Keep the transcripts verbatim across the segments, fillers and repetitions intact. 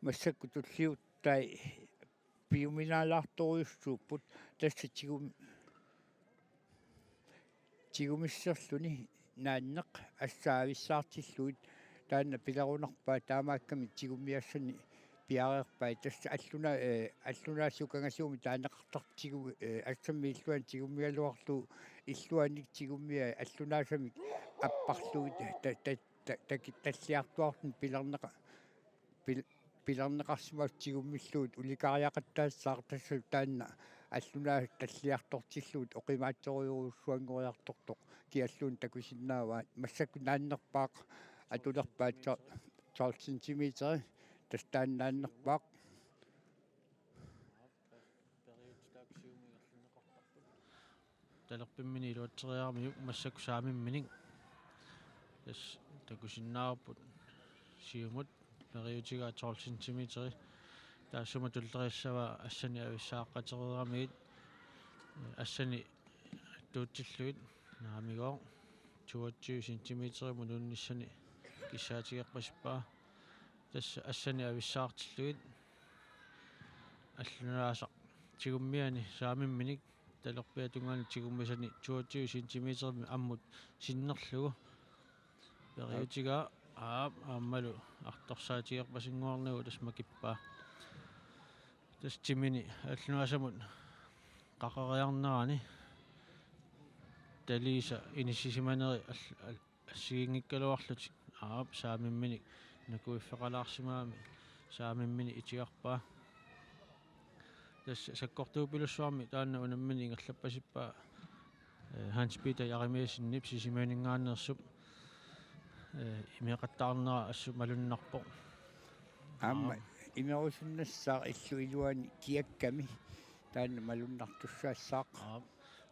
Massakkut tulliuttai piuminaalaartorujussuupput, tassa tigum-, tigumisserluni naanneq assaavissaartillugit taanna pilerunarpaa, taamaakkami tigummiassani piareerpai. Tassa alluna-, eh, allunaasaq sukangasuumik taaneqartartigu, eh, assammi illuani tigummigaluarlugu illuanik tigummiai allunaasamik apparlugit ta-, ta-, ta-, taki-, talliartuartut pilerneqa-, pil-, pilerneqarsimasut tigummillugit ulikariaqattaassaaq, tassa taanna allunaasaq talliartortillugit oqimaatsorujussuanngoriartortoq kialluunniit takusinnaavaa. Massakkut naannerpaaq atulerpaat to-, tolv centimeter, tassa taanna naannerpaaq. Talerpimminik iluatseriaramiuk massakkut saamimminik. Tassa takusinnaavarput siumut periutigaa tolv centimeteri. Taassuma tulleriissavaa assanik avissaaqqatereeramigit, assanik tuutillugit naamigooq toogtyve centimeterimut nuunnissani kissaatigerpasippaa. Tassa assanik avissaartillugit allunaasaq tigummiani saamimminik talerpiata tungaanut tigummisani toogtyve centimeterimik ammut sinnerlugu periutigaa, aap, aammalu artorsaatigerpasinnguarnagu tassa makippaa. Tassa timini allunaasamut qaqeriarnerani taliisa inissisimaneri all-, all-, assigiinngikkaluarlutik, aap, saamimminik nakuiffeqalaarsimagami saamimminik itigarpaa. Tassa sakkortuupilussuarmi taanna unammineq ingerlappasippaa, eh, Hans Peter Jeremiassenip Sisimiuninngaanneersup, eh, imeqattaarnera assut malunnarpoq. Aamma, aap, imerusunnassaaq illup iluani kiakkami, taanna malunnartussaassaaq. Aap.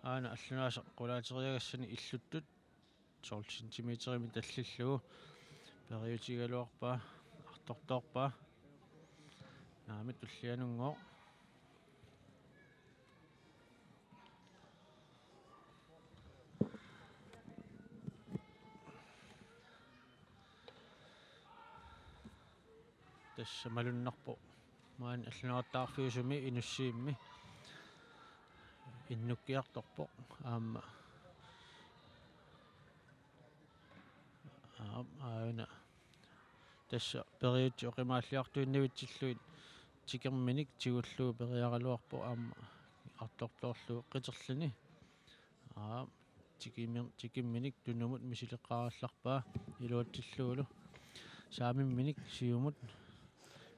Aana allunaasaq qulaateriagassani illuttut tolv centimeterimik tallillugu periutigigaluarpaa, artortoorpaa. Naamik, tullianunngooq. Tassa malunnarpoq. Maani allunaartaarfiusumi inussiimmi innukkiartorpoq aamma. Aap, aajuna. Tassa periutsit oqimaalliartuinnavitsillugit tikerminik tigullugu periaraluarpoq aamma artortoorlugu qiterlini. Aap, tikimi-, tikimminik tunumut misileqqaarallarpaa iluatsillugulu. Saamimminik siumut.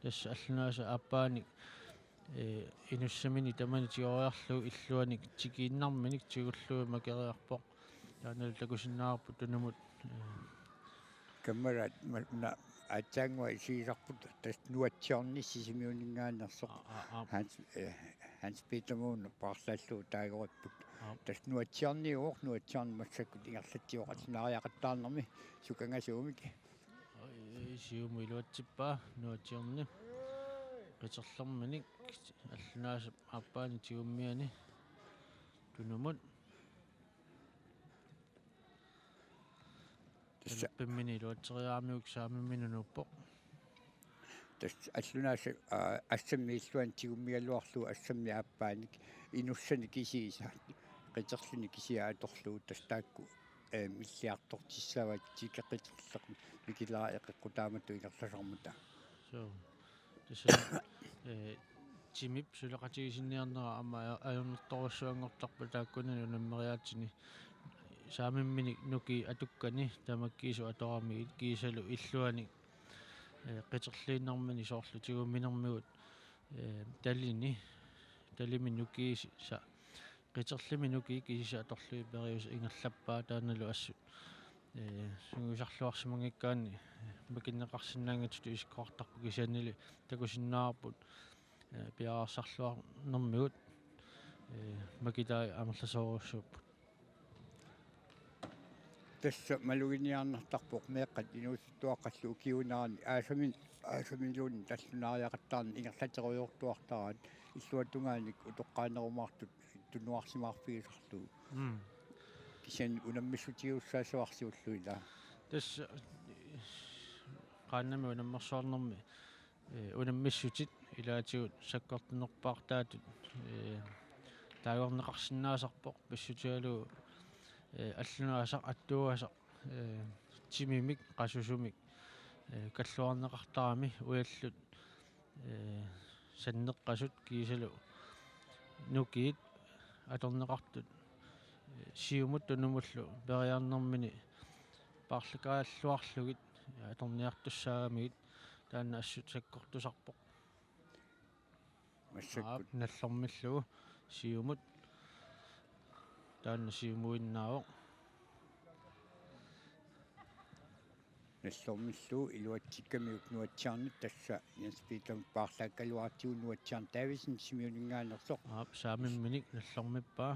Tassa allunaasaq aappaanik, eh, inussamini tamani tigoriarlugu illuanik tikiinnarminik tigullugu makeriarpoq. Taannalu takusinnaavarput tunumut, eh. Kammalaat ma-, una aatsaannguaq isigisarput, tassa nuatsiorni Sisimiuninngaanneersoq. Aa, aa, aa. Hans, eh, Hans Peter Møller paarlaallugu taagoripput. Aap. Tassa nuatsiorniuvoq, nuatsiorneq massakkut ingerlatsivoq allunaariaqattaarnermi sukangasuumik. Oi, siumut iluatsippaa nuatsiorni. Qiterlerminik allunaasap aappaanik tigummiani tunumut. Tassa. Talerpimminik iluatseriaramiuk saamimminik nuuppoq. Tassa allunaasaq, aa, assammi illuanik tigummigaluarlugu assammi aappaanik inussanik kisiisa, qiterlinik kisiat atorlugu, tassa taakku, eh, milliartortissavaat, tikeqqiterleq mikilaaq eqeqqutaamatut ingerlasarmata. Suu. Tassa, eh, timip suleqatigisinniarnera aamma aj-, ajornartorujussuanngortarpoq taakkunani unammeriaatsini. Saamimminik nukii atukkani tamakkiisumik atoramigit kiisalu illuanik, eh, qiterliinnarmini soorlu tigumminermigut, eh, talini, talimi nukiisa-, qiterlimi nukii kisiisa atorlugit periuseq ingerlappaa, taannalu assut, eh, sungiusarluarsimanngikkaanni, eh, makinneqarsinnaanngitsutut isikkoqartarpoq, kisiannili takusinnaavarput, eh, piareersarluarnermigut, eh, makitai amerlasoorujussuupput. Tassa maluginiarnartarpoq meeqqat inuusuttuaqqallu ukiuunerani aasamin-, aasamiluunniit allunaariaqattaarneq ingerlaterujoortuartaraat, illuatungaanik utoqqaanerumaartut tunuarsimaarfigisarlugu. Mm. Kisianni unammissutigissavassi siulliullugu ilaa. Tassa qaannami unammersuarnermi ee, unammissutit ilaatigut sakkortunerpaartaatut, ee, taagorneqarsinnaasarpoq pissutigalugu, ee, allunaasaq attuugasaq, ee, timimik qasusumik, ee, kalluarneqartarami ujallut, ee, sanneqqasut kiisalu nukiit atorneqartut, ee, siumut tunumullu periarnermini paarlakaagalluarlugit atorniartussaagamigit taanna assut sakkortusarpoq. Massakkut. Aap, nallormillugu siumut. Taanna siumuinnaavoq. Nallormillugu iluatsikkamiuk nuatsiarneq tassa Jens Peter paarlaakkaluartigu nuatsiarneq Davidsen Simeoninngaanneersoq. Aap, saamimminik nallormippaa.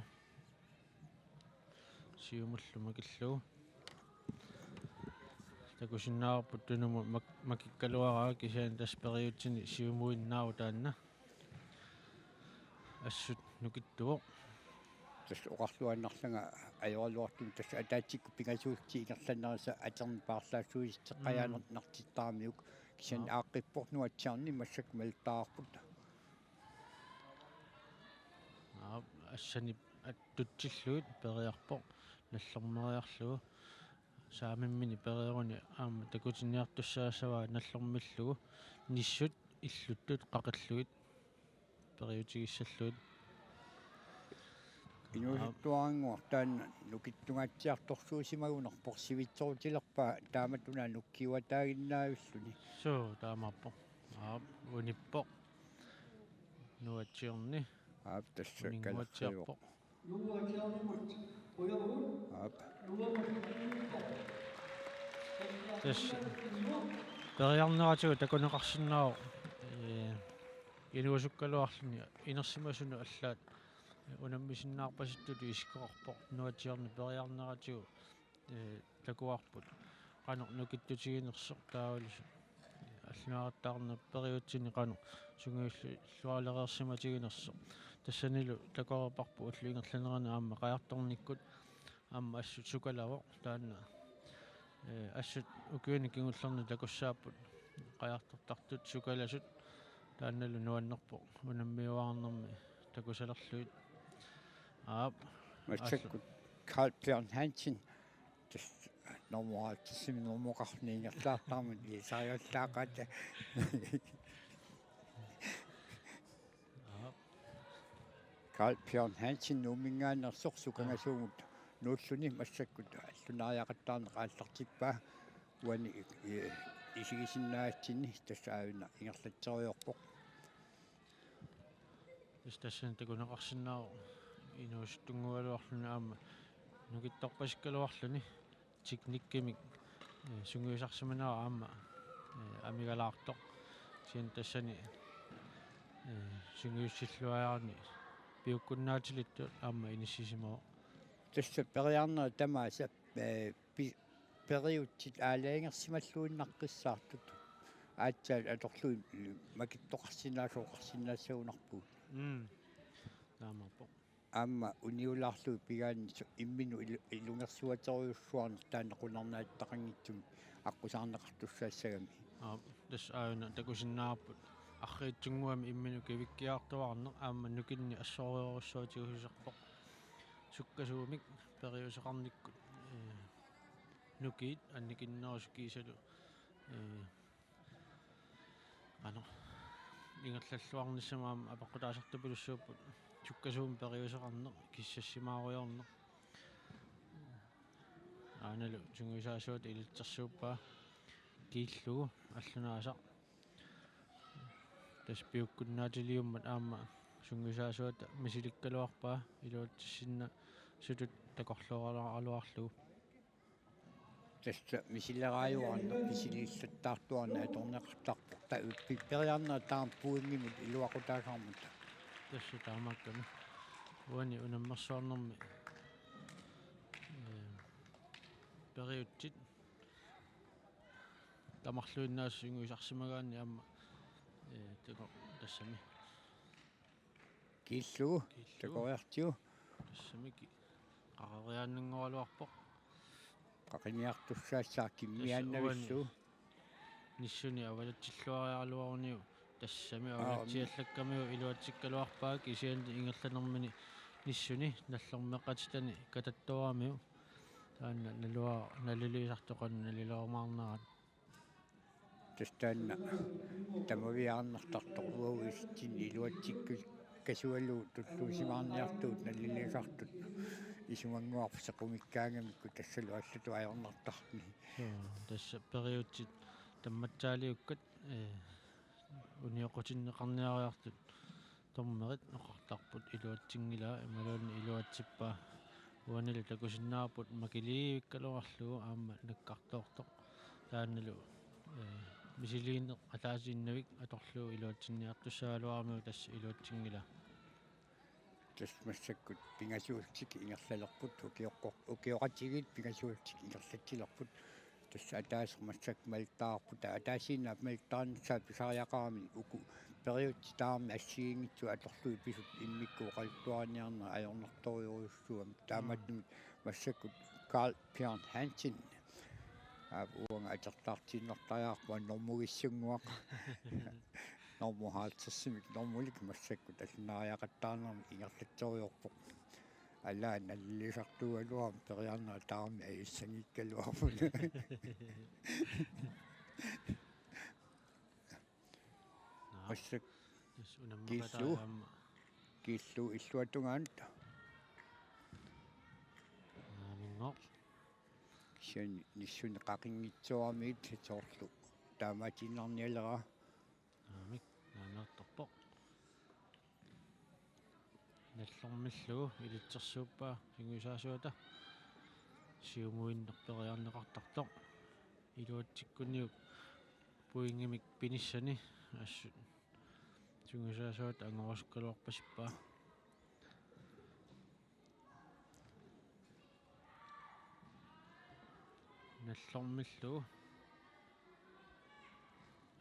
Siumullu makillugu. Takusinnaavarput tunumut mak-, makikkaluaraa kisianni tassa periutini siumuinnaavoq taanna. Assut nukittuvoq. Tassa oqarluinnarlanga ajoraluartumik tassa ataatsikkut pingasuullutik ingerlannerisa atorneq paarlaassuiseqqajaanartittaramiuk kisianni Aap. aaqqippoq nuatsiarneq massakkut malittariaqarput. Aap, assanip attutsillugit periarpoq nallormeriarlugu. Saamimminik periaruni aamma takutinniartussaassavaa nallormillugu nissut illuttut qaqillugit periutigissallugit. Inuusuttuarannguaq taanna nukittungaatsiartorsuusimagunarpoq sivitserutilerpaa taamatut una nukkiuataaginnaavilluni. Suu, taamaappoq. Aap, unippoq. Nuatsiorneq. Aap, tassa kalerriuvoq. Uninngaatsiarpoq. Aap. Tassa periarneratigut takuneqarsinnaavoq, ee, inuusukkaluarluni inersimasunut allaat unammisinnaarpasittutut isikkoqarpoq nuatsiorneq periarneratigut, ee, takuarput qanoq nukittutiginersoq taavalu allunaaqattaarneq periutini qanoq sungiulluareersimatiginersoq. Tassanilu takoreerparput ullup ingerlanerani aamma qajartornikkut aamma assut sukalavoq taanna. Ee, assut ukiuni kingullerni takussaapput qajartortartut sukalasut taannalu nuannerpoq unammiuaarnermi takusalerlugit. Aap. Massakkut Carl Bjørn Hansen. Tassa normu-, tassami normukarluni ingerlaartarmat ilisarivallaaqaat. Aap. Carl Bjørn Hansen Nuumminngaanneersoq sukangasuumut nuulluni massakkut allunaariaqattaarneq aallartippaa uani i-, i-, isigisinnaagatsigu tassa aajuna ingerlatseriarpoq. Tassa tassani takuneqarsinnaavoq inuusuttunnguugaluarluni aamma nukittorpasikkaluarluni teknikkimik, ee, sungiusarsimanera aamma, ee, amigalaartoq. Kisianni tassani, ee, sungiussilluareerani piukkunnaatilittut aamma inissisimavoq. Tassa periarnerit tamaasa, ee, pi-, periutsit aalajangersimalluinnaqqissaartut aatsaat atorlugit makittoqarsinnaasoqarsinnaassagunarpugut. Mm. Taamaappoq. Aamma uniulaarlugit pigaanni su-, imminut ilu-, ilungersuaterujussuarneq taanna qularnaatsitaqanngitsumik aqqusaarneqartussaassagami. Aap, tassa aajuna takusinnaavarput arriitsunnguamik imminut kivikkiartuaarneq aamma nukinnik assorujussuaq tigusisoqarpoq. Sukkasuumik periuseqarnikkut, ee, nukiit annikinnerusut kiisalu, ee, qanoq ingerlalluarnissamut aamma apeqqutaasartupilussuupput sukkasuumik periuseqarneq kissassimaarujoorneq. Aanalu sungiusaasuata ilitsersuuppaa kiillugu allunaasaq. Tassa piukkunnaatiliummat aamma sungiusaasuata misilikkaluarpaa iluatsissinnasutut takorlooraleraluarlugu. Tassa misileraajuarneq, misiliillattaartuarneq atorneqartarpoq. Ta-, pi-, periarneq taama pointimut iluaqutaasarmata. Tassa taamaakkami. Uani unammersuarnermi, ee, periutsit tamarluinnaasa sungiusarsimagaanni aamma, ee, tako-, tassami. Kiillugu, kiillugu. Takoriartigu. Tassami ki-, qaqeriaannanngoraluarpoq. Qaqiniartussaassaaq kimmiaannavillugu. Tassa uani. Nissuni avalatsilluariaraluaruniuk tassami Aa, avalatsiallakkamiuk iluatsikkaluarpaa kisianni ingerlanermini nissuni nallermeqatitani katattooramiuk. Taanna naluara naliliisartoq qanoq nalilerumaarnerat. Tassa taanna tamaviaarnartartoq uagut isitsinni iluatsikkut kasualugu tulluusimaarniartugut naliliisartut isumannguarput sequmikkaangamikku tassalu allatut ajornartarluni. Suu, tassa periutsit tammatsaaliukkat, ee, unioqqutinneqarniariartut dommerit oqartarput iluatsinngilaa imaluunniit iluatsippaa. Uanilu takusinnaavarput makiliivikkaluarlugu aamma nakkartoortoq. Taannalu, ee, misiliineq ataasiinnavik atorlugu iluatsinniartussagaluaramiuk tassa iluatsinngilaa. Tassa massakkut pingasuullutik ingerlalerput, ukioqqor-, ukioqatigiit pingasuullutik ingerlatsilerput. Tassa ataaseq massakkut malittaarput, taava ataasiinnaq malittaarnissaa pisariaqarami uku periutsit tamarmik assigiinngitsut atorlugit pisut immikkut oqaluttuariniarnerat ajornartorujussuugami. Taamaattumik massakkut Carl Bjørn Hansen. Aap, uanga atertaartiinnartariaqarpunga normugissunnguaq. Normu halvtredsimik normulik massakkut allunaariaqattaarnermik ingerlatseriarpoq. Alaa naliliisartuugaluarami periarneq taarmi ajussanngikkaluarput. Naap. Massakkut tassa unammeqataa kiillu. Aamma. Kiillu illuatungaanut. Naaminngoq. Kisianni nissuni qaqinngitsooramigit soorlu taamaatiinnarnialeraa. Naamik, naamiartorpoq. Nallormillugu ilitsersuuppaa sungiusaasuata siumuinnaq periarneqartartoq. Iluatsikkunniuk pointimik pinissani assut sungiusaasuata angorusukkaluarpasippaa. Nallormillugu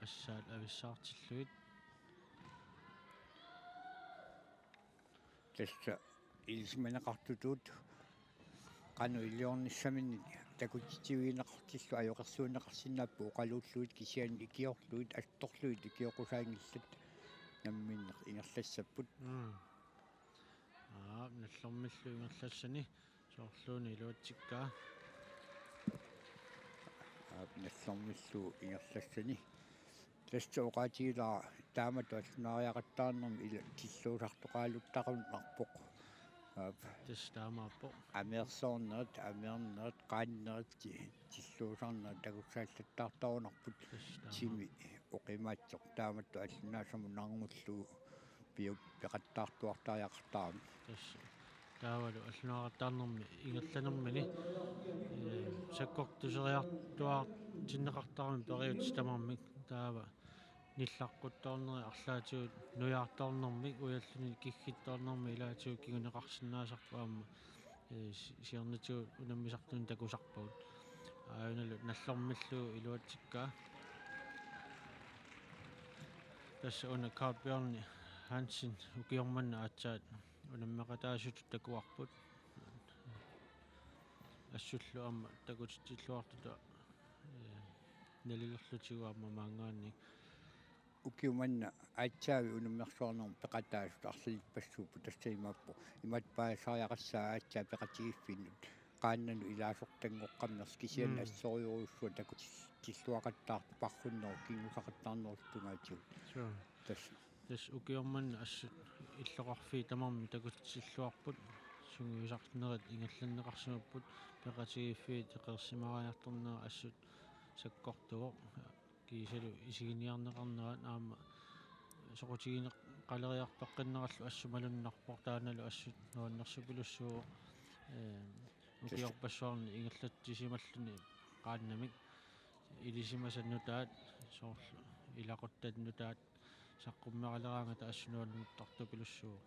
assaat avissaartillugit. Tassa ilisimaneqartutut qanoq iliornissaminnik takutitsivigineqartillugu ajoqersuunneqarsinnaapput oqaluullugit kisianni ikiorlugit attorlugit ikioqqusaanngillat namminneq ingerlassapput. Mm. Aap, nallormillu ingerlassani soorluuna iluatsikkaa. Aap, nallormillu ingerlassani. Tassa oqaatigilaarpara taamatut allunaariaqattaarnermi ila tilluusartoqaluttarunnarpoq. Aap. Tassa taamaappoq. Ameersoornerit, ameernerit, qaannerit ti-, tilluusarnerit takussaallattaartarunarput. Tassa taamaappoq. Timi oqimaatsoq taamatut allunaassamut narngullugu piu-, peqattaartuartariaqartarami. Tassa taavalu allunaariaqattaarnermi ingerlanermini, ee, sakkortuseriartuaartinneqartarami periutsit tamarmik taava nillaqquttoornerit arlaatigut nujaartoornermik ujalluni kiggittoornermik ilaatigut kinguneqarsinnaasarput aamma, ee, si-, siornatigut unammisartunut takusarpagut. Aajuna nallormillugu iluatsikkaa. Tassa una Carl Bjørn Hansen ukioq manna aatsaat unammeqataasutut takuarput. Assullu aamma takutitsilluartutut, ee, nalilerlutigu aamma maanngaanniit. Ukioq manna aatsaavik unammersuarnermut peqataasut arlalippassuupput, tassa imaappoq. Imatut paasisariaqassaaq aatsaat peqatigiiffinnut. Qaannanut ilaasortanngoqqammersoq kisianni, mm, assorujussuaq takutilluaqattaartoq parrunnerup kinngusaqattaarnerup tungaatigut. Suu. Tassa. Tassa ukioq manna assut illoqarfiit tamarmik takutilluarput, sungiusarnerit ingerlanneqarsimapput, peqatigiiffiit eqeersimaariartornerat assut sakkortuvoq. Kiisalu isiginiarneqarnerat aamma soqutigineqalereertoqqinnerallu assut malunnarpoq, taannalu assut nuannersupilussuuvoq, ee, ukiorpassuarni ingerlatsisimalluni qaannamik ilisimasat nutaat soorlu ilaquttat nutaat saqqummeraleraangata assut nuannertartupilussuuvoq.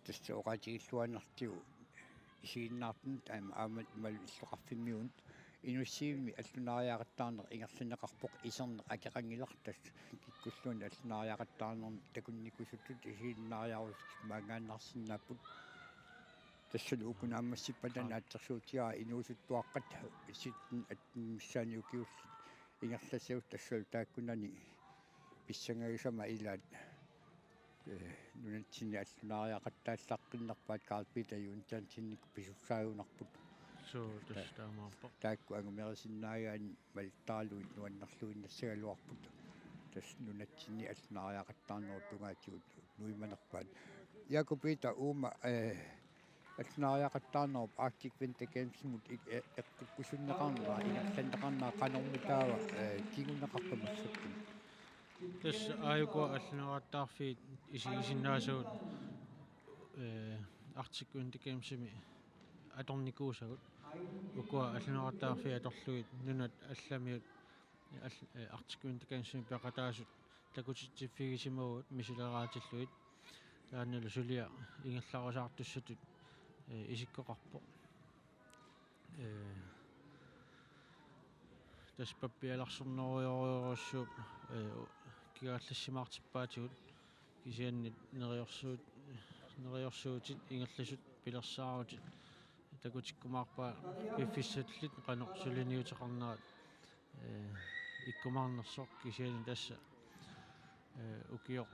Tassa oqaatigilluinnartigu isiginnaartunut aamma, aamma imalu illoqarfimmiunut inussivimmi allunaariaqattaarneq ingerlanneqarpoq, iserneq akeqanngilaq, tassa kikkulluunniit allunaariaqattaarnermik takunnikusutut isiginnaariarusutut maanngaannarsinnaapput. Tassalu uku naammassippata, aap, naatsorsuutigaara inuusuttuaqqat sytten atten missaani ukiullit ingerlassagut tassalu taakkunani pissangagisama ilaat, eh, nunatsinni allunaariaqattaallaqqinnerpaat Karl Peter Juliansenip pisussaagunarput. Suu, tassa taamaappoq. Taakku angumerisinnaagaanni malittaraluit nuannerluinnassagaluarput. Tassa nunatsinni allunaariaqattaarnerup tungaatigut nuimanerpaat. Jakob Peter, uuma, eh, allunaariaqattaarnerup Arctic Winter Gamesimut ik-, e-, eqqukkusunneqarnera, ingerlanneqarnera qanormi taava, eh, kinguneqarpa massakkut? Tassa aajuku allunaariaqattaarfiit isigisinnaasagut, eh, Arctic Winter Gamesimi atornikuusagut. Ukua allunaariaqattaarfiit atorlugit nunat allamiut al-, eh, Arctic Winter Gamesimi peqataasut takutitsiffigisimavugut misileraatsillugit. Taannalu suliaq ingerlarusaartussatut, eh, isikkoqarpoq. Eh, tassa pappialersornerujorujussuup, eh, kigaallassimaartippaatigut kisianni neriorsuut-, neriorsuutit ingerlasut pilersaarutit takutikkumaarpaat piffissallit qanoq suliniuteqarnerat, eh, ikkumaarnersoq kisianni tassa, eh, ukioq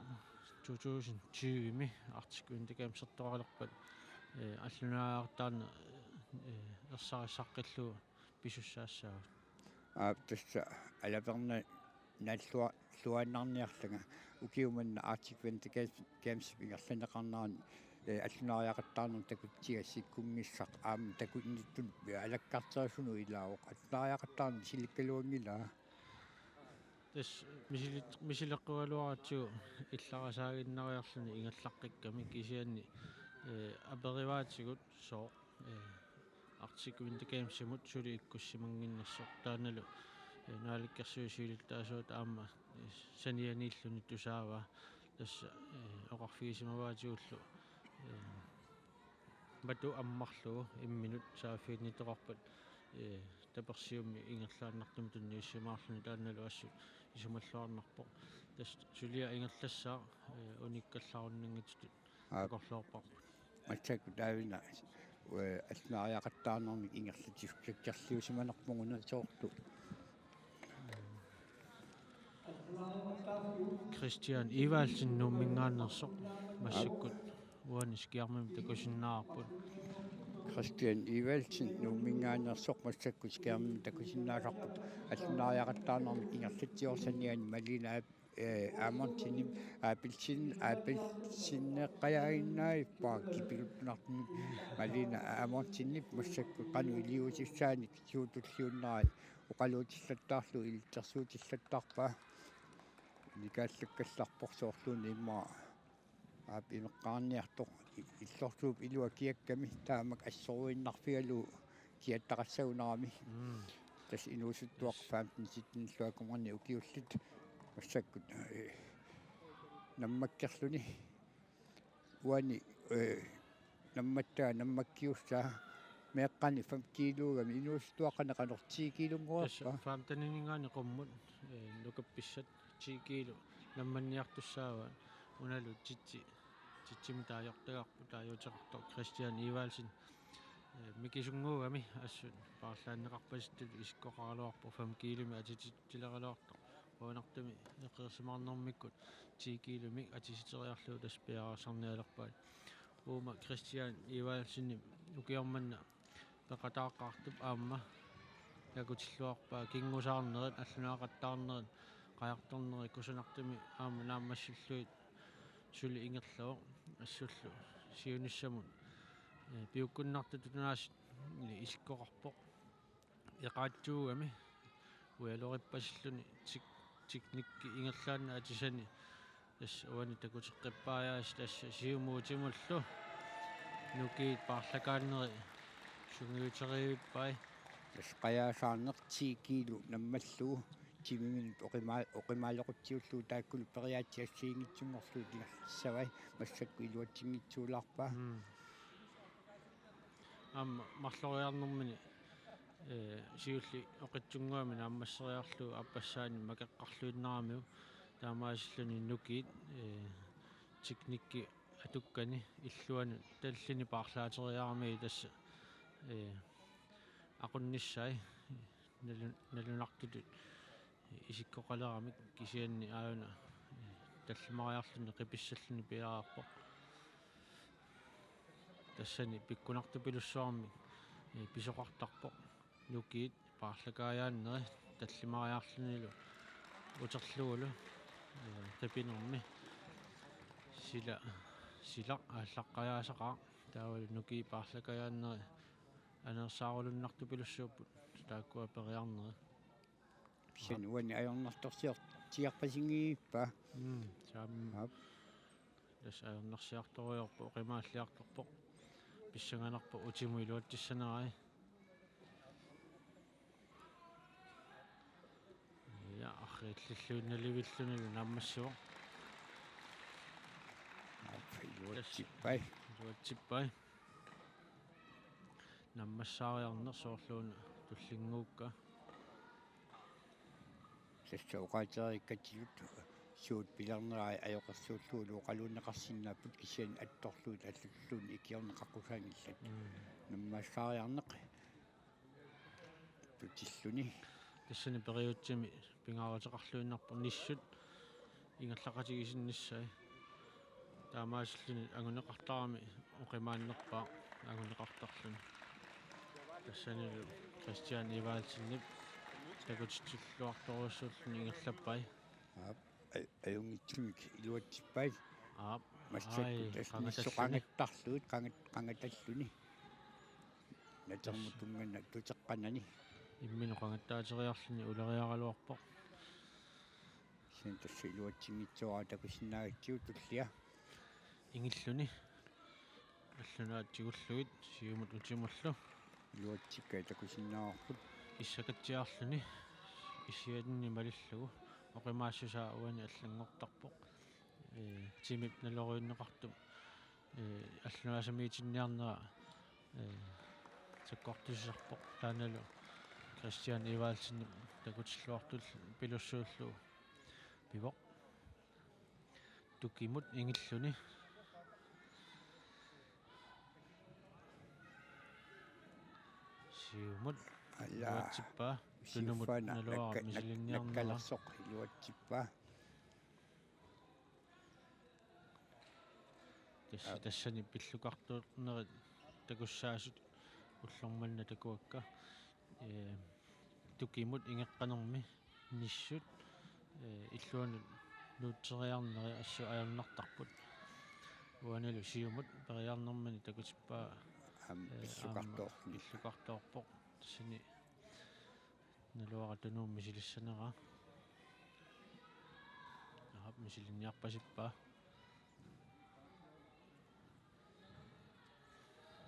to tusind tyvemi Arctic Winter Gamesertoralerpat, eh, allunaariaqattaarneq, eh, ersarissaqqillugu pisussaassaagut. Aap, tassa alaperna nallua-, luaannarniarlanga ukiumanna Arctic Winter Games, Gamesip ingerlanneqarnerani, eh, allunaariaqattaarneq takutigassiikkunngissaq aamma takunnittunut alakkarterisunut ilaavoq. Allunaariaqattaarneq misilikkaluanngilaa. Tassa misilit-, misileqqugaluaratsigu illarisaaginnariarluni ingerlaqqikkami kisianni, eh, aperivaatigut sooq, eh, Arctic Winter Gamesimut suli ikkussimannginnersoq taannalu, eh, Naalakkersuisut siulittaasuat aamma, eh, sanianiilluni tusaavaa tassa, eh, oqarfigisimavaatigullu, eh, matu ammarlugu imminut saaffiginnittoqarpat, eh, tapersiummi ingerlaannartumik tunniussimaarluni taannalu assut isumalluarnarpoq. Tassa suliaq ingerlassaaq, eh, unikkallarunnanngitsutut Aap. Takorloorparput. Massakkut taavina, eh, allunaariaqattaarnermik ingerlatissuteqarliusimanerput una soorlu. Christian Evaldsen Nuumminngaanneersoq massakkut uani skærmimi takusinnaavarput. Christian Evaldsen Nuumminngaanneersoq massakkut skærmimi takusinnaasarput. Allunaariaqattaarnermik ingerlatsiorsanniani Malina Ab-, eh, Amundsenip Abelsen, Abelseneqajaaginnarpaa kipiluttunartumik Malina Amundsenip massakkut qanoq iliuusissaanik suut tulliunnerai oqaluutillattaarlugu ilitsersuutillattarpaa. Nikaallakkallarpoq soorluuna immaqa aap imeqqaarniartoq i-, illorsuup ilua kiakkami taamak assoruinnarfigalugu kiattaqassagunarami. Mm. Tassa inuusuttuaq femten sytten-illu akornanni ukiullit massakkut, eh, nammakkerluni. Uani, eh, nammattaga nammakkiussaa meeqqani fem kiiluugami inuusuttuaqqani qanoq ti kiilunngorpa. Tassa femteninngaanniit qummut, eh, nukappissat ti kiilu nammanniartussaavaat unalu titsi, titsimi taajortagarput taaguuteqartoq Christian Evaldsen. Eh, mikisunnguugami assut paarlaanneqarpasittut isikkoqaraluarpoq fem kiilumi atititsileraluartoq. Uanartumi eqeersimaarnermikkut ti kiilumik atisiteriarlugu tassa piareersarnialerpaat. Uuma Christian Evaldsenip ukioq manna peqataaqqaartup aamma takutilluarpaa kingusaarnerit, allunaaqattaarnerit, qajartornerit kusanartumik aamma naammassillugit suli ingerlavoq assullu siunissamut, eh, piukkunnartutut unaasiit isikkoqarpoq. Eqaatsuugami ujalorippasilluni tik-, teknikki ingerlaannaq atisani tassa uani takuteqqippajaasi tassa siumuutimullu nukiit paarlakaanneri sungiuteriivippai. Tassa qajaasaarneq ti kiilu nammallugu timiminut oqimaa-, oqimaalequtsiullugu taakkulu periaatsit assigiinngitsunngorlugit ingerlassavai massakkut iluatsinngitsuulaarpaa. Mm. Aamma marloriarnermini, eh, siulleq oqitsunnguamik naammasseriarlugu aappassaani makeqqarluinnaramiuk taamaasilluni nukiit, eh, teknikki atukkani illuanut tallini paarlaateriaramiuk tassa, eh, aqunnissai nalu-, nalunartutut isikkoqaleramik kisianni aajuna tallimariarluni qipissalluni piareerpoq. Tassani pikkunartupilussuarmik pisoqartarpoq. Nukiit paarlakaajaanneri tallimariarlunilu uterlugulu qipinermi sila silaq aallaqqajaasaqaaq. Taavalu nukiit paarlakaajaanneri anersaarulunnartupilussuupput taakkua periarneri. Kisianni uani ajornartorsiortiarpasinngippa. Mm, saam. Aap. Tassa ajornarsiartorujoorpoq, oqimaalliartorpoq. Pissanganarpoq utimut iluatsissanerai. Ja, arriillilluinnalivillunilu naammassivoq. Aap, iluatsippai. Iluatsippai. Naammassaariarneq soorluuna tullinnguukka. Tassa oqaatigeriikkatsigut suut pilernerai ajoqersuullugulu oqaluunneqarsinnaapput kisianni attorluut allatulluunniit ikiorneqaqqusaanngillat. Mm. Naammassaariarneq tutilluni. Tassani periutsimik pingaaruteqarluinnarpoq nissut ingerlaqatigisinnissaat. Taamaasilluni anguneqartarami oqimaannerpaaq anguneqartarluni. Tassanilu Christian Evaldsenip takutitsilluartorujussuulluni ingerlappai. Aap, aj-, ajunngitsumik iluatsippai. Aap. Massakkut ai, tassa qangatalluni. Nissut qangattarlugu, qangat-, qangatalluni. Natermut tassa tunngana tuteqqanani. Imminut qangattaateriarluni uleriaraluarpoq. Kisianni tassa iluatsinngitsoorpaa takusinnaagatsigu tullia. Ingilluni. Allunaat tigullugit siumut utimullu. Iluatsikkai takusinnaavarput. Issakatsiarluni. Issiatinni malillugu. Oqimaassusaa uani allanngortarpoq. Ee, timip naloriunneqartup, ee, allunaasamiitinniarnera, ee, sakkortusisarpoq taannalu Christian Evaldsenip takutilluartupilussuullugu pivoq. Tukimut ingilluni. Siumut. Alla. Iluatsippaa. Tunumut siuffana naluara nakka-, nak-, misilinniarnera. Nakkalersoq iluatsippaa. Tassa, aap, tassani pillukartuunnerit takussaasut ullormanna takuakka. Ee, tukimut ingeqqanermi nissut, ee, illuanut nuutseriarneri assut ajornartarput. Uanilu siumut periarnermini takutippaa, aamma, ee, pillukartoorluni. Aamma pillukartoorpoq. Tassani naluara tunumut misilissanera. Aap, misilinniarpasippaa.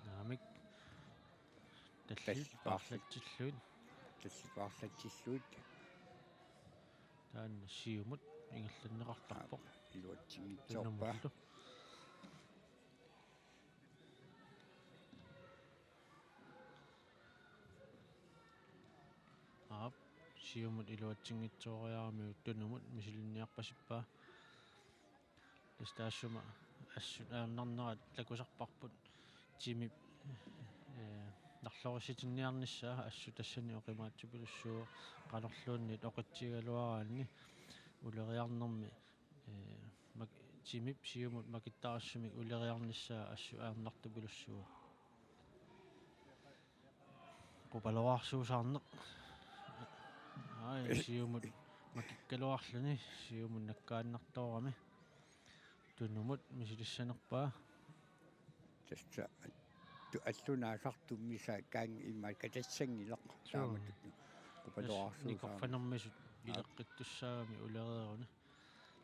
Naamik. Tallit, tallit paarlat-, paarlatsillugit. Tallit paarlatsillugit. Taanna siumut ingerlanneqartarpoq. Aap, iluatsinngitsoorpaa. Tunumullu. Aap, siumut iluatsinngitsooriaramiuk tunumut misilinniarpasippaa. Tassa taassuma assut ajornarnerat takusarparput timip, ee, narlorissitinniarnissaa assut tassani oqimaatsupilussuuvoq qanorluunniit oqitsigigaluaraanni uleriarnermi, ee, mak-, timip siumut makittariissumik uleriarnissaa assut ajornartupilussuuvoq. Qupaloraarsuusaarneq. Ai, siumut makikkaluarluni, siumut nakkaannartoorami. Tunumut misilissanerpaa. Tassa tu-, allunaasartummi saakkaangi immaqa katassanngilaq. Suu. Taamatut qupaloraarsuusaarneq. Tassa nikorfanermisut, aap, ileqqittussaagami ulereeruni.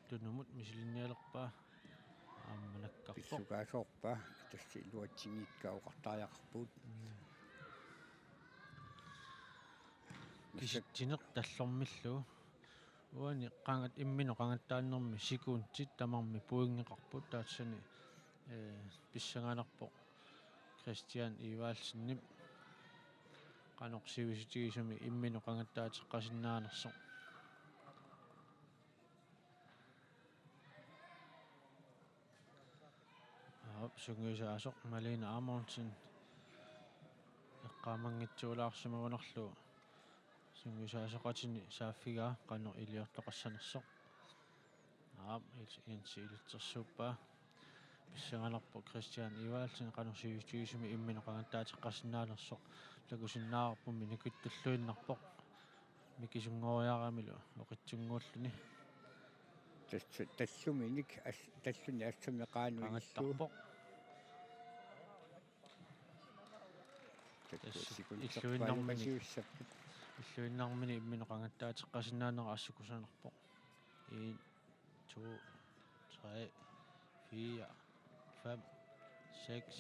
Tunumut misilinnialerpaa. Aamma nakkarpoq. Pissukaasoorpaa, tassa iluatsinngikkaa oqartariaqarpugut. Mm. Kisitsineq tallormillugu. Uani qangat-, imminut qangattaarnermi sekundit tamarmik pointeqarput, tassani, ee, pissanganarpoq Christian Evaldsenip qanoq sivisutigisumik imminut qangattaateqqasinnaanersoq. Aap, sungiusaasoq Malene Amundsen eqqaamanngitsuulaarsimagunarlugu. Sungiusaasoqatini saaffigaa qanoq iliortoqassanersoq. Aap, il-, Jensi ilitsersuuppaa. Pissanganarpoq Christian Evaldsen qanoq sivisutigisumik imminut qangattaateqqasinnaanersoq. Takusinnaavarput, nukittulluinnarpoq. Mikisunngoriaramilu oqitsunnguulluni. Tassa talluminik as-, talluni assammik qaanut illugu. Qangattarpoq. Tassa tassa illuinnarmini. Illuinnarmini. Illuinnarmini imminut qangattaateqqasinnaaneq assut kusanarpoq. En, to, tre, fire, fem, seks,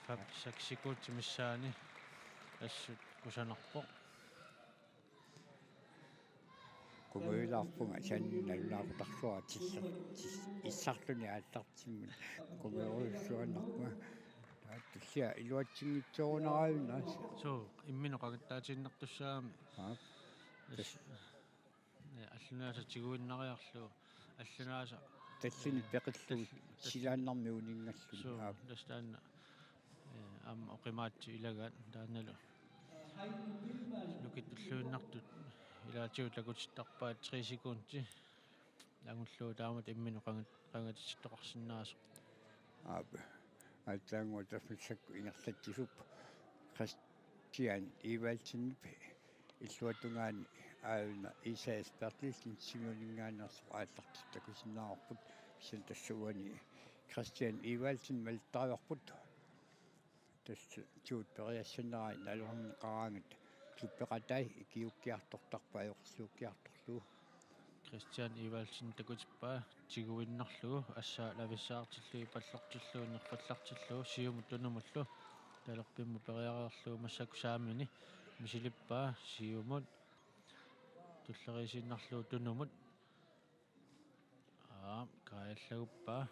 fem, seks sekundit missaani assut kusanarpoq. Kumiulaarpunga sanna nalunaaqutarsuaq tissa-, tis-, issarluni aallartimmut. Kumiorujussuanarpunga. Taava tullia iluatsinngitsoorunaraavunga. Suu, imminut qangattaatiinnartussaagami. Aap. Tassa. Tassa. Ee, allunaasaq tiguinnariarlugu. Allunaasaq. Tallini ee, peqillugu tall-, tall-, silaannarmi uninngalluni. Suu, aap. Tassa taanna. Ee, aamma oqimaatsut ilagaat taannalu. Nukittulluinnartut ilaatigut takutittarpaat tre sekundi. Angullugu taamatut imminut qangat-, qangatitittoqarsinnaasoq. Aap. Aatsaannguaq tassa massakkut ingerlatsisup Christian Evaldsenip illuatungaani aajuna Isaias Berthelsen Simoninngaanneersoq aallartittoq takusinnaavarput, kisianni tassa uani Christian Evaldsen malittarivarput. Tassa tuut periassannerai nalorneqaraangat klubbeqatai ikiuukkiartortarpai oqersuukkiartorlugu. Christian Evaldsen takutippaa tiguinnarlugu, assaat lavissaartillugu, pallortillugu, nerfallartillugu, siumut tunumullu talerpimmut periareerlugu massakkut saamini misilippaa siumut tulleriiinnarlugu tunumut. Aap, kaajallaguppaa.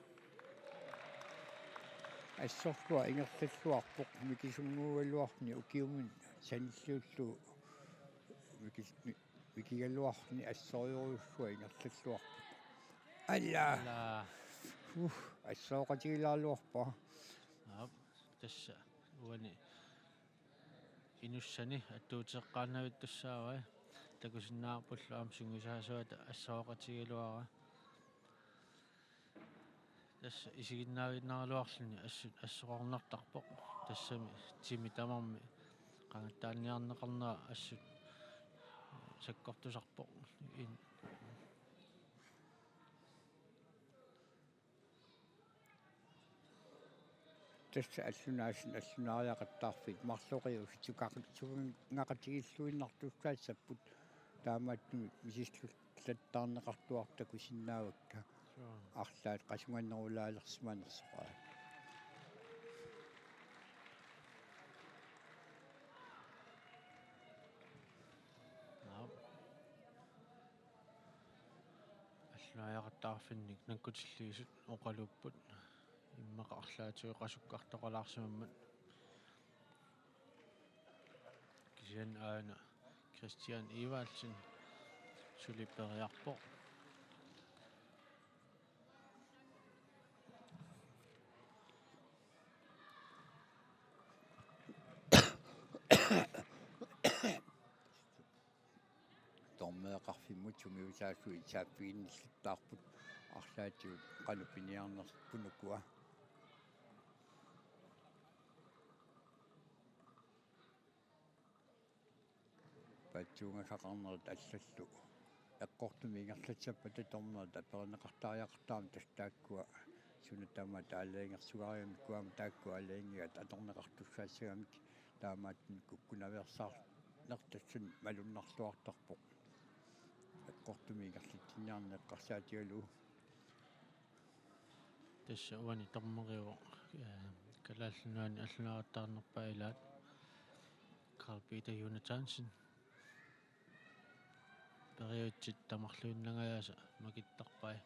Assorsuaq ingerlalluarpoq, mikisunnguugaluarluni ukiumut sanilliullugu mikis-, mi-, mikigaluarluni assorujussuaq ingerlalluarpoq. Alla! Alla! Uh, assooqatigilaarluarpaa. Aap, tassa uani inussani attuuteqqaannavittussaavai. Takusinnaavarpullu aamma sungiusaasuata assooqatigigaluaraa. Tassa isiginnaaginnaraluarluni assut assoqarnartarpoq. Tassami timi tamarmi qangattaarniarneqarnera assut sakkortusarpoq. In- Tassa allunaasut allunaariaqattaarfiit marloqiusukkaqat-, sukkaqatigiilluinnartussaassapput, taamaattumik misissullattaarneqartuartut takusinnaavakka. Suu. Arlaat qasunganerulaalersimanersoq aat. Naam. Allunaariaqattaarfinnik nakkutilliisut oqaluupput. Immaqa arlaatigut qasukkartoqalaarsimammat. Kisianni aana Christian Evaldsen suli periarpoq. Dommereqarfimmut sungiusaasuit saaffiginnilluttaarput arlaatigut qanoq piniarnerput ukua. Paatsuungasaqarnerit allallu eqqortumik ingerlatsappata dommerit aperineqartariaqartarami, tassa taakkua suna tamaat aalajangersugaarigamikku aamma taakkua aalajangigaat atorneqartussaassagamik, taamaattumik kukkunaveersaarneq tassani malunnarluartarpoq. Eqqortumik ingerlatsinniarneq eqqarsaatigalugu. Tassa uani dommeriuvoq, eh, Kalaallit Nunaanni allunaariaqattaarnerpaat ilaat, Karl Peter Jonathansen. Periutsit tamarluinnangajaasa makittarpai.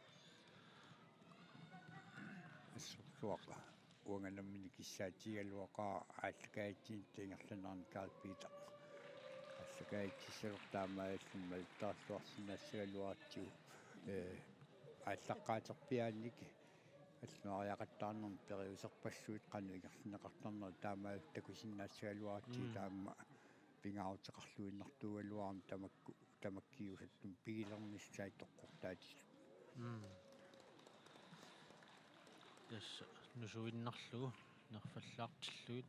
Assorsuaq uanga nammineq kissaatigigaluaqaara aallakaatitsinitsinni ingerlanerani Karl Peter. Aallakaatitsissagaluartoq taamaalilluni malittariarluarsinnaassagaluaratsigu, ee, aallaqqaaterpiaannik allunaariaqattaarnermi periuserpassuit qanoq ingerlanneqartarnerat taamaalilluta takusinnaassagaluaratsigu. Mm. Taama pingaaruteqarluinnartuugaluarami tamakku tamakkiusattumi pigilernissaat toqqortaatillugu. Mm. Tassa nusuinnarlugu nerfallaartillugit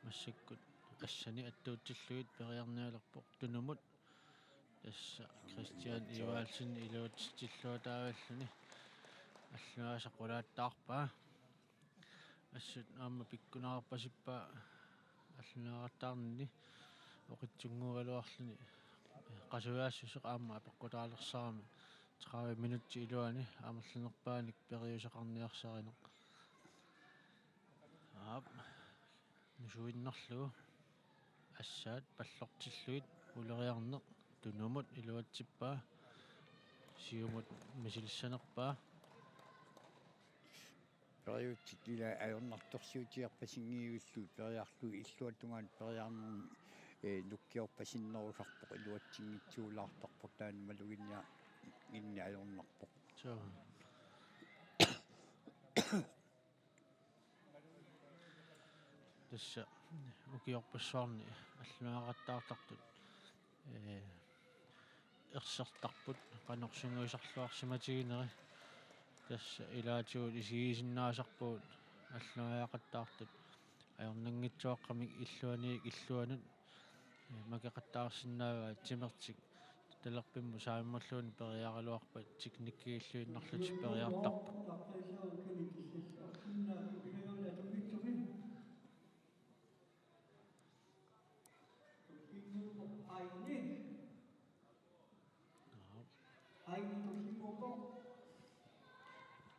massakkut assani attuutillugit periarnialerpoq Tunumut. Tassa Christian Evaldsen iluatsilluataavalluni allunaasaq qulaattaarpaa. Assut aamma pikkunarpasippaa allunaaqattaarnini oqitsunnguugaluarluni qasujaassuseq aamma apeqqutaalersaarami tredive minutsit iluani amerlanerpaanik periuseqarniarsarineq. Aap, nusuinnarlugu assaat pallortillugit uleriarneq Tunumut iluatsippaa, siumut misilissanerpaa. Periutsit ila ajornartorsiutigerpasinngivillugu periarlugu illuatungaanut periarnermi, ee, nukkiorpasinnerusarpoq iluatsinngitsuulaartarpoq taanna maluginniarnermi ajornarpoq. Suu. Tassa ukiorpassuarni allunaaqattaartartut, ee, ersertarput qanoq sungiusarluarsimatigineri. Tassa ilaatigut isigisinnaasarpugut allunaaqattaartut ajornanngitsuaqqamik illuaniit illuanut, ee, makeqattaarsinnaavaat timertik talerpimmut saammalluunniit periaraluarpat teknikkigilluinnarlutik periartarput.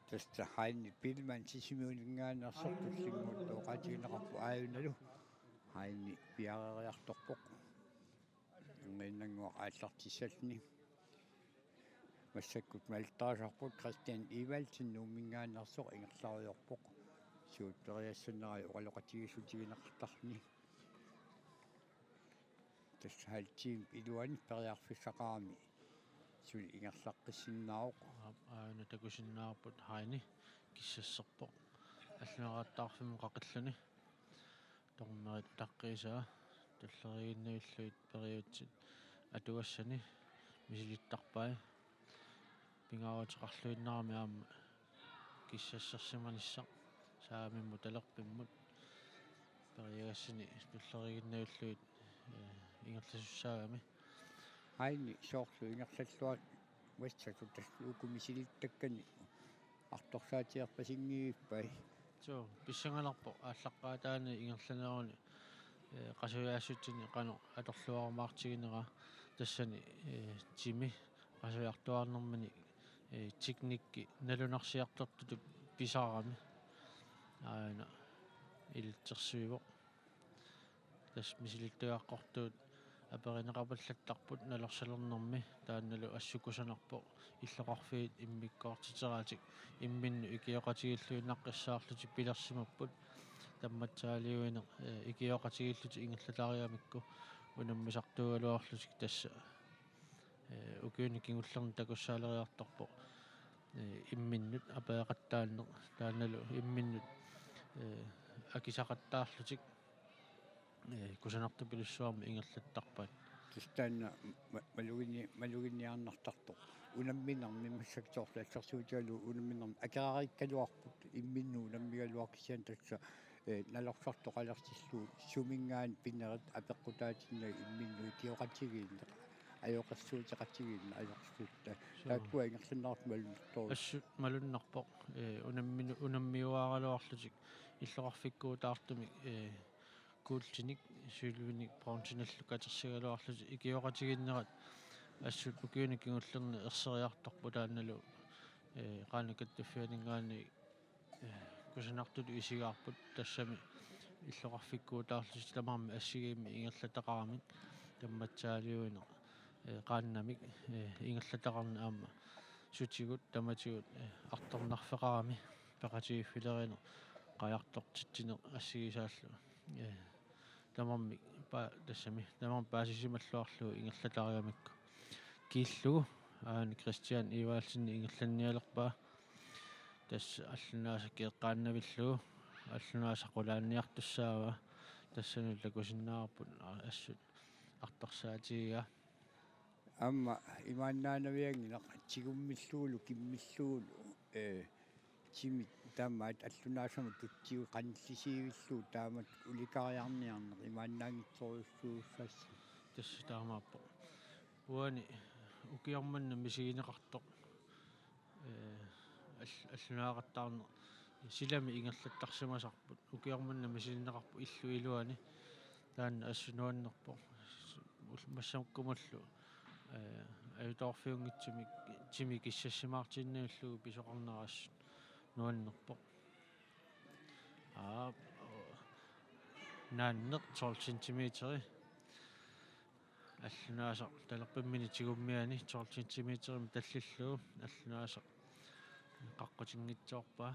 Tassa Heini Biilmann Sisimiuninngaanneersoq tullinnguuttoq oqaatigineqarpoq aajunalu. Heini piareeriartorpoq. Anginnannguaq aallartissalluni. Massakkut malittarisarput Christian Evaldsen Nuumminngaanneersoq ingerlariarpoq. Suut periassanerai oqaloqatigiissutigineqartarluni. Tassa halv time iluani periarfissaqarami suli ingerlaqqissinnaavoq. Aap, aajuna takusinnaavarput Heini kissasserpoq allunaaqattaarfimmut qaqilluni. Dommerit utaqqiisaa tulleriiginnavillugit periutsit atugassani misilittarpai. Pingaaruteqarluinnarami aamma kissassersimanissaq saamimmut talerpimmut periagassani tulleriiginnavillugit, ee, ingerlasussaagami. Heini soorlu ingerlalluat vassatut tassa uku misilittakkani artorsaatigerpasinngivippai. Suu, pissanganarpoq aallaqqaataani ingerlanerani, ee, qasujaassutsini qanoq atorluarumaartiginera tassani, ee, timi qasujartuarnermini, ee, teknikki nalunarsiartortutut pisarami. Aana ilitsersuivoq. Tassa misilittagaqartut aperineqapallattarput nalorsalernermi taannalu assut kusanarpoq illoqarfiit immikkoortiteratik imminnut ikioqatigiilluinnaqqissaarlutik pilersimapput tammatsaaliuineq, ee, ikioqatigiillutik ingerlatarigamikku unammisartuugaluarlutik tassa, ee, ukiuni kingullerni takussaaleriartorpoq, ee, imminnut apeqattaarneq taannalu imminnut, ee, akisaqattaarlutik, ee, kusanartupilussuarmik ingerlattarpaat. Tassa taanna ma-, malugini-, maluginniarnartartoq. Unamminermi massakkut soorlu assersuutigalugu unamminermi akerarikkaluarput imminnut unammigaluarpoq kisianni tassa, ee, nalorsartoqalersillugu suminngaanniit pinerit apeqqutaatinnagit imminnut ikioqatigiinneq, ajoqersuuteqatigiinneq ajorsuutta. Suu. Taakkua ingerlanneqartut malunnartoq. Assut malunnarpoq, ee, unamminu-, unammiuaaraluarlutik illoqarfikkuutaartumik, ee, kuultinik, sølvinik, bronzenillu katersigaluarlutik ikioqatigiinnerat assut ukiuni kingullerni erseriartorpoq taannalu, ee, Qaanaap Kattuffianinngaanniit, ee, kusanartutut isigaarput tassami illoqarfikkuutaarlutik tamarmik assigiimmik ingerlataqaramik tammatsaaliuineq, ee, qaannamik, ee, ingerlataqarneq aamma sutigut tamatigut, ee, artornarfeqarami peqatigiiffilerineq qajartortitsineq assigisaallu, ee, tamarmik pa-, tassami tamarmik paasisimalluarlugu ingerlatarigamikku. Kiillugu aana Christian Evaldsen ingerlannialerpaa. Tassa allunaasaq eqqaannavillugu allunaasaq qulaanniartussaavaa. Tassani takusinnaavarput assut artorsaatigiga. Aamma imaannaanaviannginnaq tigummillugulu kimmillugulu, ee, timit tamaat allunaasamut tutsigut qanillisiivillugu taamatut ulikariarniarneq imaannaanngitsorujussuussaassaaq. Tassa taamaappoq. Uani ukioq manna misigineqartoq, ee, all-, allunaaqattaarneq silami ingerlattarsimasarput. Ukioq manna misigineqarpoq illup iluani. Taanna assut nuannerpoq. Ul-, massakkut aammalu, ee, ajutoorfiunngitsumik timi kissassimaartiinnarlugu pisoqarnera assut nuannerpoq. Aap, naanneq tolv centimeteri. Allunaasaq talerpimmini tigummiani tolv centimeterimik tallillugu allunaasaq qaqqutinngitsoorpaa.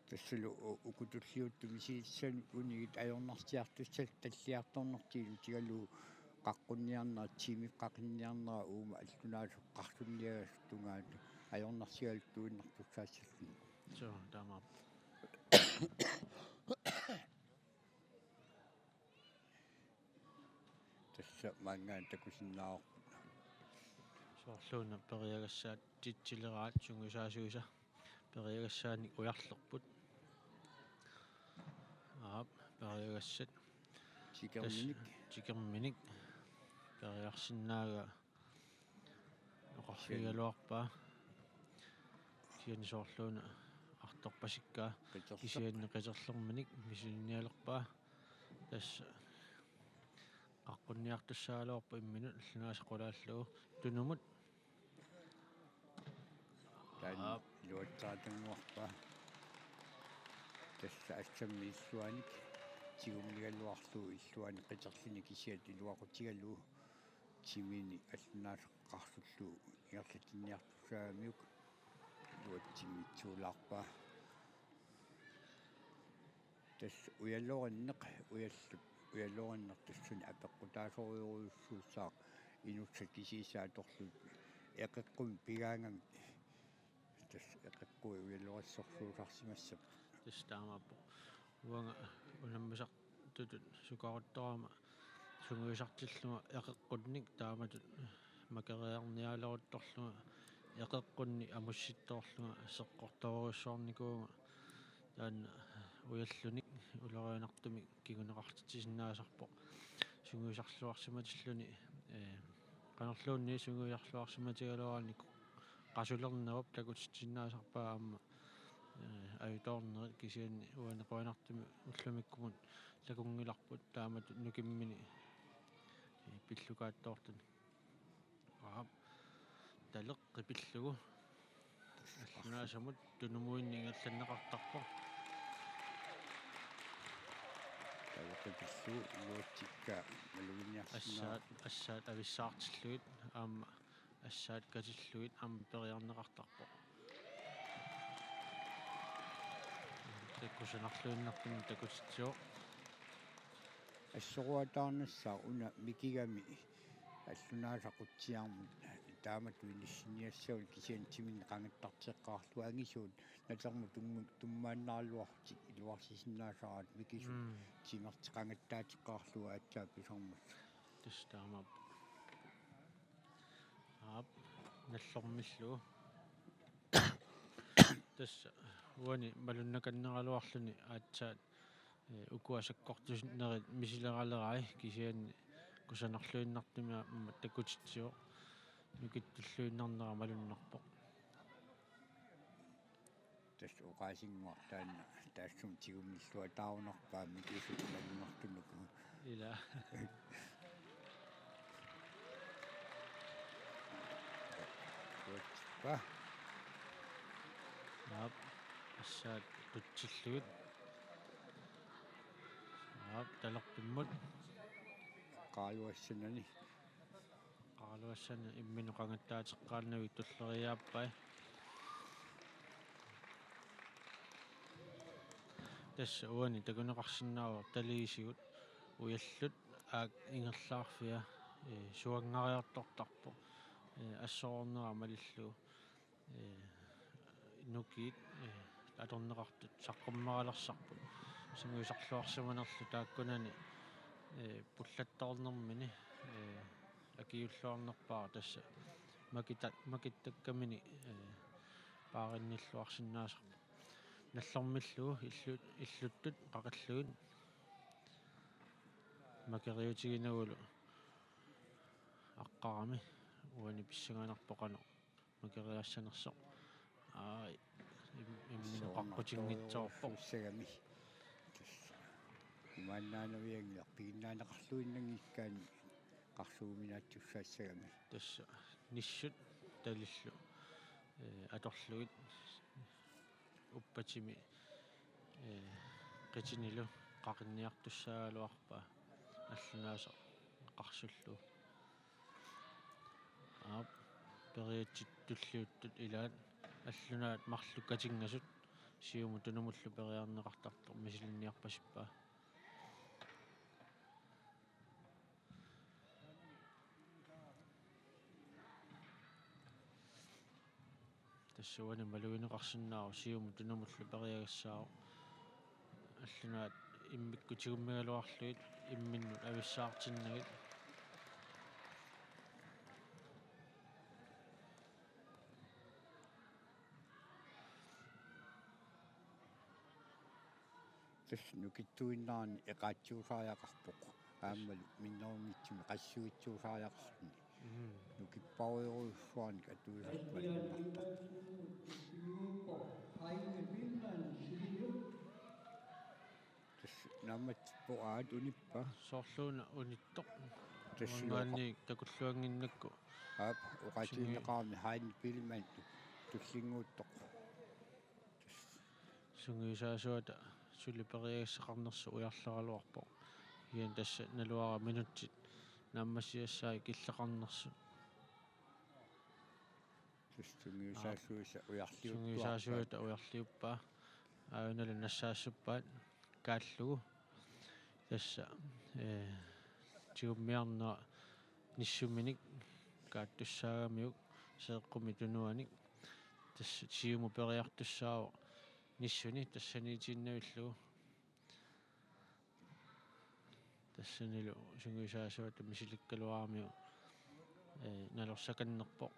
Tassalu u-, uku tulliuttut misigissanik unigit ajornarsiartussat talliartornertigut ilutigalugu qaqqunniarnera, timip qaqinniarnera uuma allunaasaq qarsunniagasut tungaanut ajornarsigaluttuinnartussaassalluni. Suu, taamaappoq. Tassa maanngaanniit takusinnaavarput. Soorluuna periagassaat titsileraat sungiusaasuisa periagassaanik ujarlerput. Aap, periagassat. Tikerminik. Tassa tikerminik. Periarsinnaagaa oqarfigigaluarpaa. Kisianni soorluuna artorpasikkaa. Qiterleq. Kisianni qiterlerminik misilinnialerpaa. Tassa qaqqunniartussaagaluarpoq imminut allunaasaq qulaallugu tunumut. Taanna Aap. Iluatsaatunguarpaa. Tassa assammik illuanik tigummigaluarlugu illuanik qiterluni kisiat iluaqutigalugu timini allunaasaq qarsullugu ingerlatinniartussaagamiuk iluatsinngitsuulaarpaa. Tassa ujalorineq, ujallu-, ujalorineq tassani apeqqutaasorujussuussaaq inussat kisiisa atorlugit eqeqqumik pigaangamik. Tassa eqeqqui ujalorissorsuusarsimassapput. Tassa taamaappoq. Uanga unammisartutut sukaruttorama sungiusartillunga eqeqqunnik taamatut makeriarnialeruttorlunga eqeqqunnik amussittoorlunga seqqortoorujussuarnikuuvunga taanna ujallunik ulorianartumik kinguneqartitsisinnaasarpoq sungiusarluarsimatilluni, ee, qanorluunniit sungiusarluarsimatigaluaruni qasulernerup takutitsisinnaasarpaa aamma, ee, ajutoornerit kisianni uani qujanartumik ullumikkumut takunngilarput taamatut nukimmini, ee, pillukaattoortuni. Aap. Taleqqi pillugu. Allunaasamut tunumuinnaq ingerlanneqartarpoq. Taleqqi pillugu iluatsikkaa maluginniarsinnaa-. Assaat, assaat avissaartillugit aamma assaat katillugit aamma periarneqartarpoq. Takkusanarluinnartumik takutitsivoq. Assoruataarnissaaq una mikigami allunaasaq qutsiarmut taamatut inissinniassaguni kisianni timini qangattarteqqaarlugu angisuut natermut tummu-, tummaannaaraluarlutik iluarsisinnaasaraat mikisut. Mm. Timertik qangattaateqqaarlugu aatsaat pisarmassuk. Tassa taamaappoq. Aap, nallormillugu. Tassa uani malunnakanneraluarluni aatsaat, ee, ukua sakkortusinerit misileralerai kisianni kusanarluinnartumik aamma takutitsivoq nukittulluinnarnera malunnarpoq. Tassa oqaasinnguaq taanna taassuma tigummilluataarunarpaa mikisut malunnartunik. Ila. Uatippa. Aap, assaat tutsillugit. Aap, talerpimmut. Qaraluassanani. Qaraluassanani imminut qangattaateqqaarnagit tulleriiaappai. Tassa uani takuneqarsinnaavoq taliisigut ujallut aak ingerlaarfia, ee, suanngariartortarpoq, ee, assorornera malillugu, ee, nukiit, ee, atorneqartut saqqummeralersarput. Sungiusarluarsimanerlu taakkunani Ee, pullattoornermini, ee, akiulluarnerpaaq tassa makita-, makittakkamini, ee, paarinnilluarsinnaasarpoq. Nallormillugu illu-, illuttut qaqillugit makeriutiginagulu aqqarami uani pissanganarpoq qanoq makeriassanersoq. Aa, im-, imminut qaqqutinngitsoorpoq. Soorunartorujussuussagami. Tassa. Imaannaanavianngilaq piginnaanneqarluinnanngikkaanni qarsuuminaatsussaassagami. Tassa nissut talillu, ee, atorlugit uppatimi, ee, qitinilu qaqinniartussaagaluarpaa allunaasaq qarsullugu. Aap, periatsit tulliuttut ilaat allunaat marluk katinngasut siumut tunumullu periarneqartartoq misilinniarpasippaa. Tassa uani malugineqarsinnaavoq siumut tunumullu periagassaavoq. Allunaat immikkut tigummigaluarlugit imminnut avissaartinnagit. Tassa nukittuinnarni eqaatsuusariaqarpoq. Aammalu minnerunngitsumik qassuitsuusariaqarluni. Mm. Nukipparujorujussuarnik atuisarput malunnartarpoq. Tassa naammatsippoq aat unippa. Soorluuna unittoq. Tassa uanngaanniit takulluannginnakku. Aap, oqaatigineqarami Heine Biilmann tullinnguuttoq. Sungiusaasuata suli periagassaqarnersoq ujarleraluarpoq. Kisianni tassa naluara minutsit naammassiassaat killeqarnersut. Tassa sungiusaasuisa ujarliuppaa. Sungiusaasuata ujarliuppaa. Aajuna nassaassuppaat kaallugu. Tassa, ee, tigummiarnera nissuminik kaattussaagamiuk seeqqumi tunuanik. Tassa siumut periartussaavoq nissuni tassaniitiinnavillugu. Tassanilu sungiusaasuata misilikkaluaramiuk, ee, nalorsakannerpoq.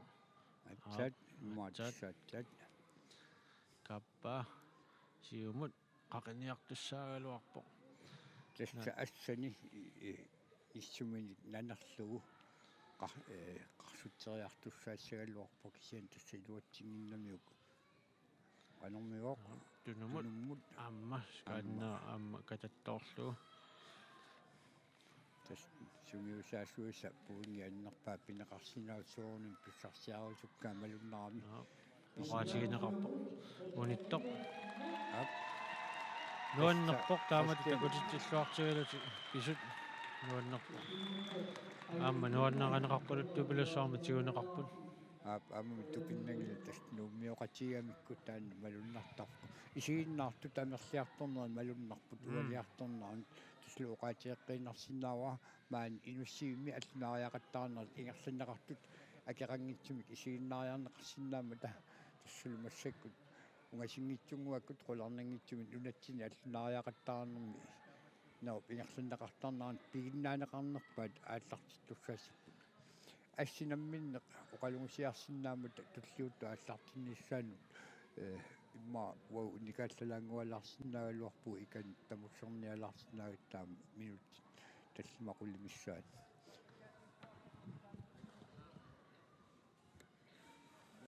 Atsat, aap, immaqa atsat. Atsat. Kaappaa siumut qaqiniartussaagaluarpoq. Tassa na- assani, i-, i-, nissuminik nanerlugu qar-, ee, qarsutseriartussaassagaluarpoq kisianni tassa iluatsinnginnamiuk. Qanormigooq? Tunumut. Tunumut. Aamma, aamma. Skaanna aamma katattoorlugu. Tassa sungiusaasuisa pointi annerpaaq pineqarsinnaavoq soorunami pissarsiarisukkaat malunnarami. Aap. Oqaatigineqarpoq. Unittoq. Aap. Nuannerpoq tassa, taamatut tassa takutitsilluartigalutik pisut. Nuannerpoq. Aamma nuannarineqarpaluttuupilussuarmik tiguneqarput. Aap, aamma tupinnanngilaq tassa Nuummioqatigigamikku taanna malunnartarpoq. Isiginnaartut amerliartornerit malunnarput, mm, uaniartornerit. Tassalu oqaatigeqqiinnarsinnaavara maani inussivimmi allunaariaqattaarnerit ingerlanneqartut akeqanngitsumik isiginnaariarneqarsinnaammata tassalu massakkut ungasinngitsunnguakkut qularnanngitsumik nunatsinni allunaariaqattaarnermi naap ingerlanneqartarnerat piginnaaneqarnerpaat aallartittussaassapput. Assi namminneq oqalugusiarsinnaammata tulliuttoq aallartinnissaanut, ee, immaqa uagut unikaallalaanngualaarsinnaagaluarpugut ikani tamussernialaarsinnaagatta aamma minutsit tallimat qulit missaat.